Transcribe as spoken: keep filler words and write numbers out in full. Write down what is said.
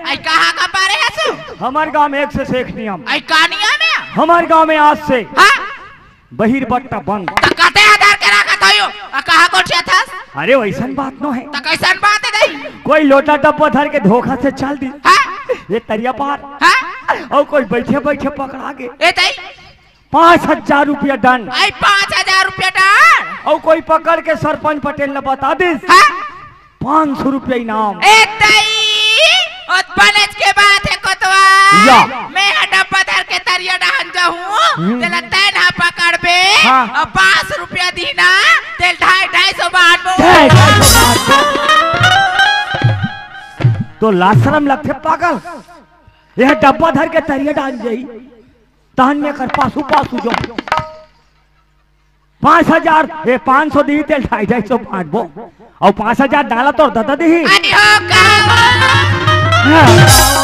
आई कहाँ का पारे हस? हमर गांव में एक से एक नियम। आई का नियम हे? हमर गांव में आज से हाँ? बहिर बट्टा बंद। त कते आधार के रखत हयो? आ कहाँ गोठियाथस? अरे वैसन बात नो हे। त कैसन बात हे दई? कोई लोटा डब्बा धर के धोखा से चल दी हाँ? ये तरिया पार, हाँ? अउ कोई बैठे बैठे पकड़ा गे। ए दई, पाँच हजार रुपया दंड। आई पाँच हजार रुपया दंड। अउ कोई पकड़ के सरपंच पटेल ला बता दिस, हाँ? पाँच सौ रुपया इनाम। ए दई, ओ त बनेच के बात हे कोतवाल। या। मैं हा डब्बा धर के तरिया डहन जाहूँ, हम्म। तेला तैं हा पकड़बे, हाँ। अउ पाँच सौ रुपया दीना, तेल ढाई, ढाई सौ बांटबो। ढाई, ढाई सौ बांटबो। तो लाज शरम लगथे पागल, ये डब्बा धर के तरिया डहन जाही, तहन में कर पासू पासू जो पाँच हजार, ए, पाँच सौ दीही, तेल ढाई, ढाई सौ बांटबो, अउ पाँच हजार डाला तोर ददा दीही। अरे हो का? हाँ।